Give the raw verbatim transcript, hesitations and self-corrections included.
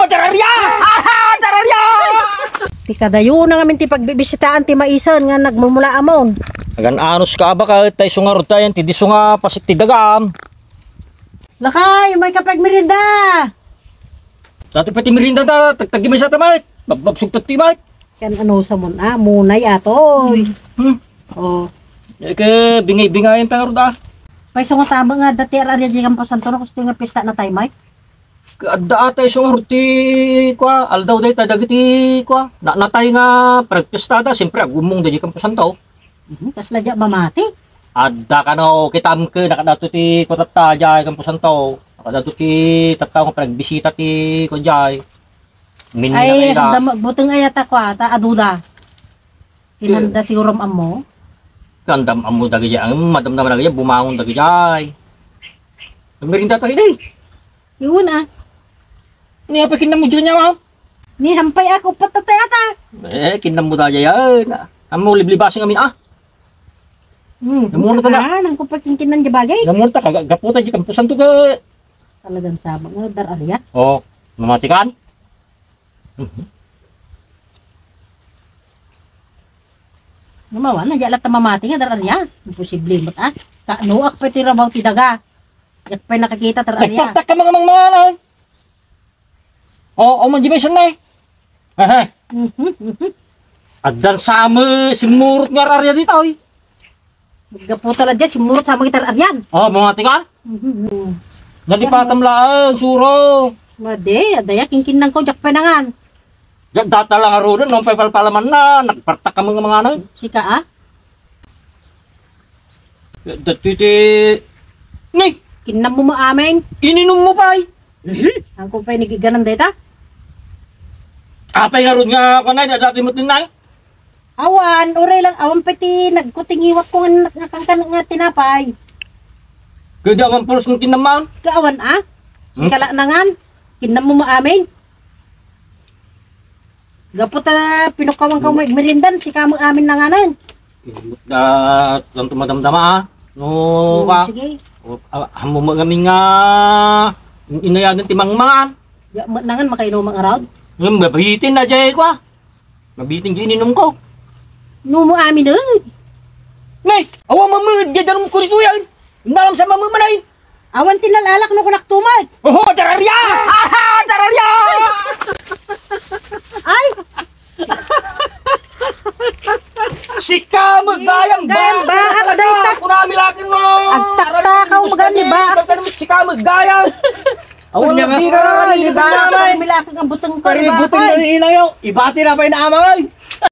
Tararia! Tararia! Ti kadayona ngamin ti pagbibisitaan ti maisen nga nagmumula amon. Agan-anos ka, abaka, tay sungarod tayan, ti diso nga pasik ti dagam. Lakay, may kapag merienda! Dati pa ti merienda ta, tagtagi may sa ta, Mike. Babbabsog ta ti, Mike. Kan ano sa mon, ah, munay atoy. Hmm. Oh. Eh, ke, bingay-bingayan ta nga rod, ah. Pay, sungo tama nga, dati ar-aria di kampo santo, no, gusto nga pista na tayo, Mike. Adda atay sungarod ti kua, aldaw dayta dagiti kua. Na-, natay nga pragpiestada, siyempre, agumong da di kampo santo. Mhm, kasla diak mamati. Adda kano, kitam ke, nakadato ti kua tatta, jay kampo santo. Nakadato ti tattao nga pragbisita ti kua jay. Minna Ay, kayda. Adda ma-, buteng ay ata kua, ta aduda. Kinanda siguro am-ammo. Kandam ammo dagiti, ang madamdama dagiti, bumangon dagiti. Merinda tayo, day. Iwan, ah. Ni apa kinam mo dyan, yaw? Ni hampay ako, patay ata. Eh, kinam mo dyan, yan. Amo, liblibasing amin, ah. Hmm, Namunot na. Ah, nang ko pa kinkinan di bagay. Namunot na, kaga-, gaputa di kampusan to ka. Talagang sabang, ah, dar-aria. Oh, mamatikan? Mhm. Namawan na, di alat na mamati nga dar-aria. Imposible, mat, ah. Kaano ak pa ti rabaw ti daga. Yak pa'y nakakita, tar-aria. Nagpartak ka mga mangmangan, ah. Oo, man di ba isan na eh? Aha. Mhm, mhm. Addan sama simmurot nga ar-aria dita, oy. Gapu talaga, simmurot sama nga tar-arian. Oh, mga tika? Mhm. Nalipatam laang, suro. Madi, adaya, kinkinnang ko, jak penangan. Data lang arudon, nung pay palpalaman na, nagpartak ka mga mga ano. Sika, ah? Dati ti, ni, Kinnam mo maamin. Ininom mo pay. Ang ko pa'y nagiganan dayta. Apay nga rod nga, kunay, dati mo tinay. Awan, uray lang, awan pa'y ti nagkutingiwat ko nga, nga, nga, nga tinapay. Kaya di awan pulos kung kinamang. Kaawan, ah? Hmm? Sikala nangan. Kinnam mo maamin. Gapu ta pinukawan ka mo igmeriendan, sika mo amin nanganan. Da, tanto madamdama, ah. No, Hmm, ka. Sige. O, ah, amo mo kami nga inayagan ti mangmangan. Ya, ma-, nangan makainom ang araw? Yung mabitin na jay ko, ah. Mabitin yung ininom ko. No mo amin, eh. Nay, awa mamud, jay darum ko rito yan. Nalam sa mamumanay. Awan ti nalalak no kunak tumat. Oho, tararia! Tararia! Ay! Sika mo, gayang Gayang ba? Baak, dayta. Kunami lakin mo. Agtakta ka, Tararia, umagani ba? Sika mo, gayang. Awan Kunya nga, di na ay, lang di ba? Kunami. Milakang ang buteng ko, Pare, di ba? Buteng na inayo. Ibati na pa inaamay.